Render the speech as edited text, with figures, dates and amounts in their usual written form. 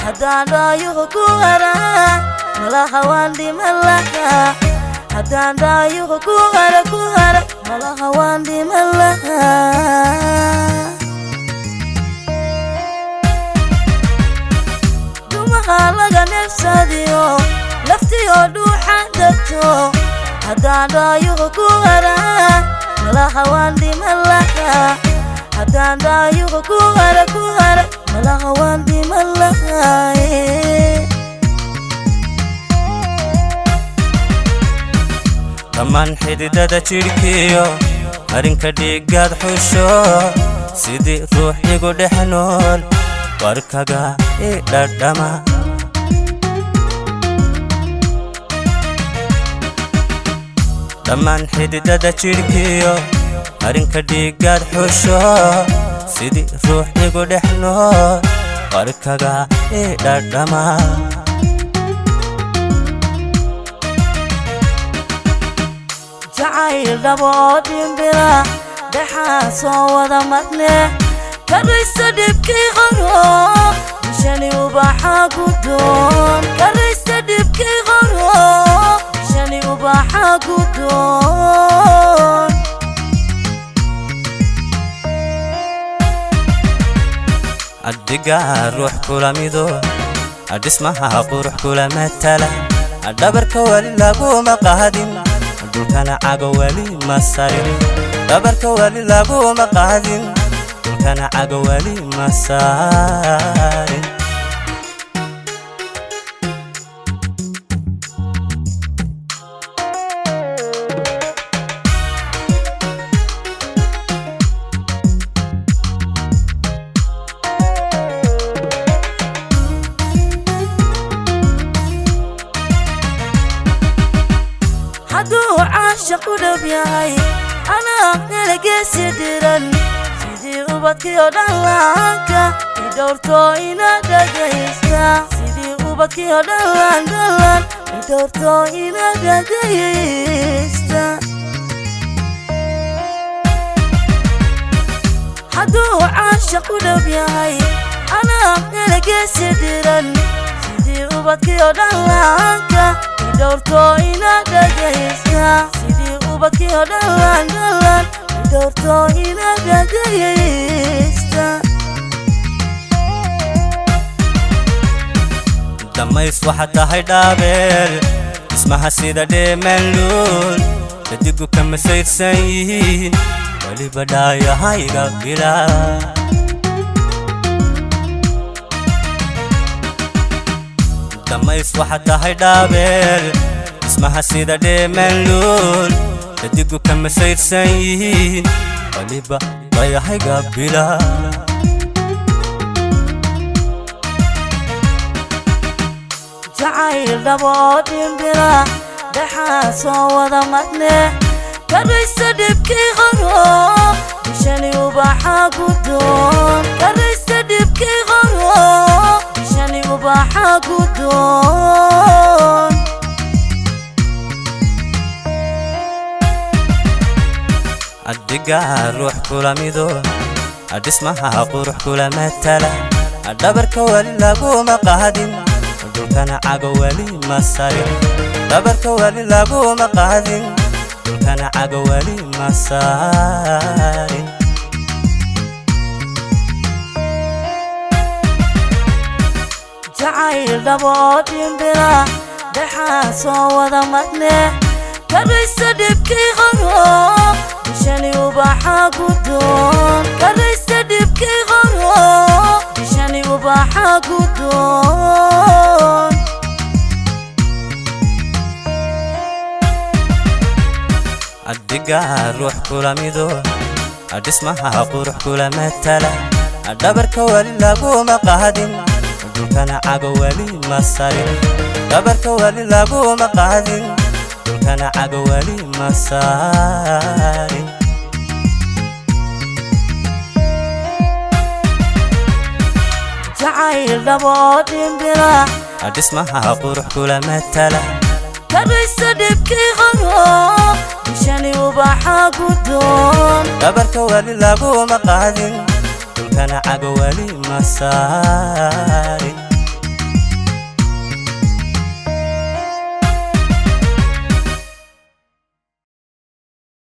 Haddaan dhaayuhu ku arag, malaha waan dhiman lahaa. Haddaan dhaayuhu ku arag, ku arag, malaha waan dhiman lahaa. Dumaha laga neefsadiyo laftiyoo dhuuxa degto. Haddaan dhaayuhu ku arag, malaha waan dhiman lahaa. Haddaan dhaayuhu ku arag, ku arag, malaha waan dhiman lahaa. Dhammaan xididada jidhkiyo marinka dhiiggaad xusho, sidii ruux igu dhex nool warkaga i dhadhama. Dhammaan xididada jidhkiyo marinka dhiiggaad xusho, sidii ruux igu dhex nool warkaga i dhadhama. Jacayl dhabo oo dhimbila dhexaa soo wada marne, karaysta dhibkii qoro, bishani ubaxa gudoon. Karaysta dhibkii qoro, bishani ubaxa gudoon. Addigaa ruux kula mido, dhismaha qurux kula matala. Dhabarka weli laguma qaadin, dhulkana cago weli ma sarin. Dhabarka weli laguma qaadin, dhulkana cago weli ma sarin. Hadduu caashaq u dhow yahay, anaa helageesi dhiran, sidii ubadkii oo dhallaanka i dhowrto ina dhagaysta. Sidii ubadkii oo dhallaan dhallaan i dhowrto ina dhagaysta. Hadduu caashaq u dhow yahay, anaa helageesi dhiran, sidii ubadkii oo dhallaanka i dhowrto ina dhagaysta. Sidii ubadkii oo dhallaan dhallaan i dhowrto ina dhagaysta. Dhammays waxaad tahay dhaabeel, dhismaha sida dheemanluul, dadigu kama saydhsan yihiin weliba dhaayahayga bilaa. Dhammays waxaad tahay dhaabeel, dhismaha sida dheemanluul, dadigu kama saydhsan yihiin weliba dhayahayga bilaa. Jacayl dhabo oo dhimbila dhexaa soo wada marne, karaysta dhibkii qoro, bishani ubaxa gudoon. Karaysta dhibkii qoro, bishani ubaxa gudoon. Addigaa ruux kula mido, dhismaha qurux kula matala. Dhabarka weli laguma qaadin, dhulkana cago weli ma sarin. Dhabarka weli laguma qaadin, dhulkana cago weli ma sarin. Jacayl dhabo oo dhimbila dhexaa soo wada marne, karaysta dhibkii qoro, bishani ubaxa gudoon. Karaysta dhibkii qoro, bishani ubaxa gudoon. Addigaa ruux kula mido, dhismaha qurux kula matala. Dhabarka weli laguma qaadin, dhulkana cago weli ma sarin. Dhabarka weli laguma qaadin, dhulkana cago weli ma sarin. Jacayl dhabo oo dhimbila Dhismaha qurux kula matala, karaysta dhibkii qoro, bishani ubaxa gudoon. Dhabarka weli laguma qaadin, dhulkana cago weli ma saarin.